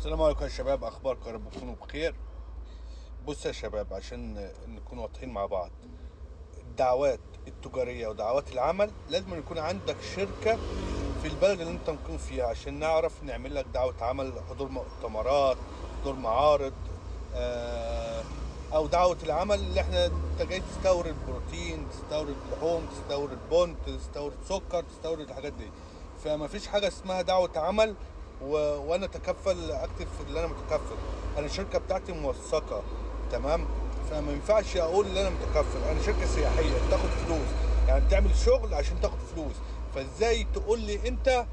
السلام عليكم يا شباب، اخباركم؟ يا رب تكونوا بخير. بص يا شباب، عشان نكون واضحين مع بعض، الدعوات التجارية ودعوات العمل لازم يكون عندك شركة في البلد اللي انت مقيم فيها عشان نعرف نعمل لك دعوة عمل، حضور مؤتمرات، حضور معارض، او دعوة العمل اللي احنا انت جاي تستورد بروتين، تستورد لحوم، تستورد بن، تستورد سكر، تستورد الحاجات دي. فما فيش حاجة اسمها دعوة عمل وانا اتكفل اكتب في اللي انا متكفل. انا الشركة بتاعتي موثقة، تمام؟ فما ينفعش اقول ان انا متكفل. انا شركة سياحية بتاخد فلوس، يعني بتعمل شغل عشان تاخد فلوس. فازاي تقول لي انت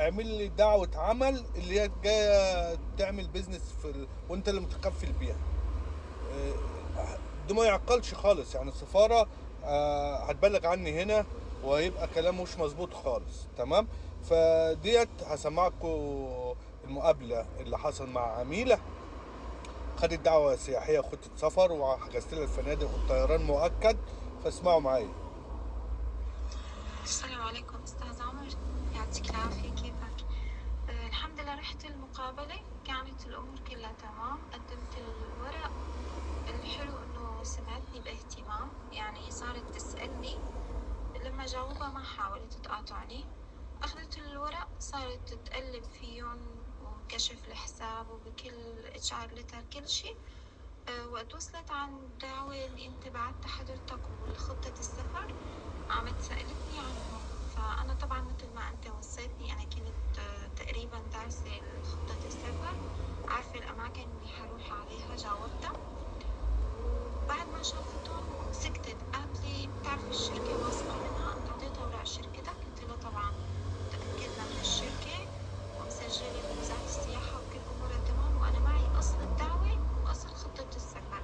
اعمل لي دعوه عمل اللي هي جاية تعمل business وانت اللي متكفل بيها؟ ده ما يعقلش خالص. يعني السفارة هتبلغ عني هنا وهيبقى كلام مش مظبوط خالص، تمام؟ فديت هسمعكم المقابلة اللي حصل مع عميله خدت دعوه سياحية وخطه سفر، وحجزت لها الفنادق والطيران مؤكد. فاسمعوا معايا. السلام عليكم أستاذ عمر، يعطيك العافية. كيفك؟ الحمد لله. رحت المقابلة، كانت الأمور كلها تمام، قدمت الورق. الحلو إنه سمعتني باهتمام، يعني صارت تسألني، لما جاوبها ما حاولت تقاطعني. أخذت الورق صارت تقلب فيهم وكشف الحساب وبكل HR letter كل شيء. وقت وصلت عن الدعوة اللي انت بعتها حضرتك والخطة السفر، عم سألتني عنهم. فأنا طبعا مثل ما أنت وصيتني، أنا كنت تقريبا دارسة خطة السفر، عارفة الأماكن اللي حروح عليها، جاوبتها. وبعد ما شافتهم سكتت، قالت لي بتعرفي الشركة واثقة منها؟ أنت أعطيتها أوراق شركتك؟ قلت لها طبعا، تأكدنا من الشركة ومسجلة بوزارة السياحة وكل أمورها تمام، وأنا معي أصل الدعوة وأصل خطة السفر.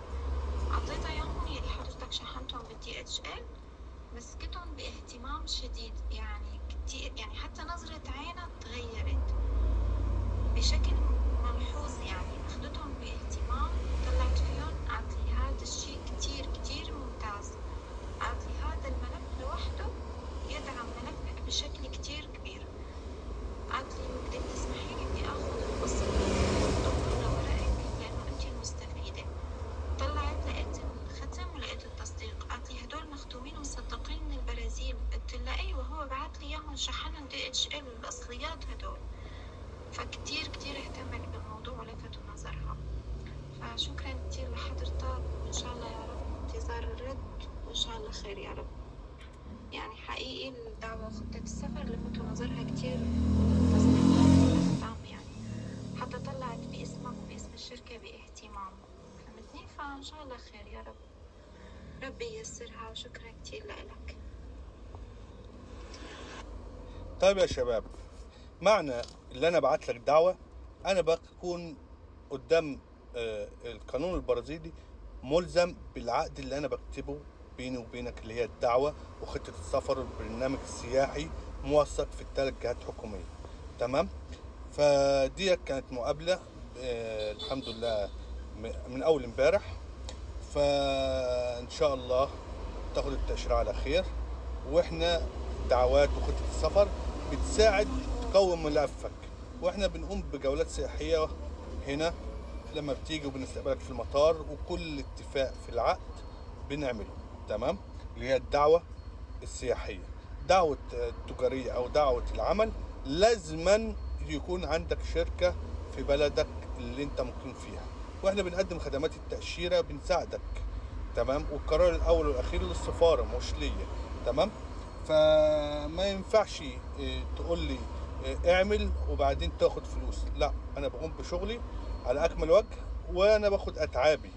أعطيتها إياهم يلي حضرتك شحنتهم بال DHL. مسكتهم باهتمام شديد، يعني كتير، يعني حتى نظرة عينها تغيرت بشكل ملحوظ. يعني أخذتهم باهتمام، طلعت فيهم، قالت لي هذا الشيء كتير كتير ممتاز، قالت لي هذا الملف لوحده يدعم ملفك بشكل كتير كبير. قالت لي بدك تسمحي لي بدي آخذ الأصل ضمن لورقك لأنه أنت المستفيدة. طلعت لقيت الختم ولقيت التصديق، قالت لي هدول مختومين ومصدقين من البرازيل؟ قلت لها ايوه، هو بعت لي اياهم شحنهم DHL الاصليات هدول. فكتير كتير اهتمت بالموضوع ولفتوا نظرها. فشكرا كتير لحضرتك، وان شاء الله يا رب انتظار الرد، وان شاء الله خير يا رب. يعني حقيقي الدعوة وخطة السفر لفتوا نظرها كتير، والتصديقات والأختام، يعني حتى طلعت باسمك وباسم الشركة باهتمام، فهمتني؟ فإن شاء الله خير يا رب، ربي ييسرها. وشكرا كتير لك. طيب يا شباب، معنى اللي انا بعت لك دعوه، انا بكون قدام القانون البرازيلي ملزم بالعقد اللي انا بكتبه بيني وبينك، اللي هي الدعوة وخطه السفر والبرنامج السياحي، موثق في الثلاث جهات حكومية، تمام؟ فدي كانت مقابله الحمد لله من اول امبارح. فان شاء الله تاخد التأشيرة على خير. واحنا دعوات وخطة السفر بتساعد تقوم ملفك، واحنا بنقوم بجولات سياحية هنا لما بتيجي، وبنستقبلك في المطار، وكل اتفاق في العقد بنعمله، تمام؟ اللي هي الدعوة السياحية. دعوة التجارية أو دعوة العمل لازما يكون عندك شركة في بلدك اللي انت مقيم فيها، واحنا بنقدم خدمات التأشيرة، بنساعدك، تمام؟ والقرار الأول والأخير للسفارة مش ليا، تمام؟ فما ينفعش تقول لي اعمل وبعدين تاخد فلوس. لا، انا بقوم بشغلي على اكمل وجه وانا باخد اتعابي،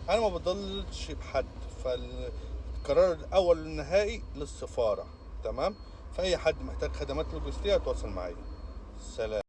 انا ما بضلش بحد. فالقرار الاول والنهائي للسفارة، تمام؟ فاي حد محتاج خدمات لوجستية يتواصل معايا. سلام.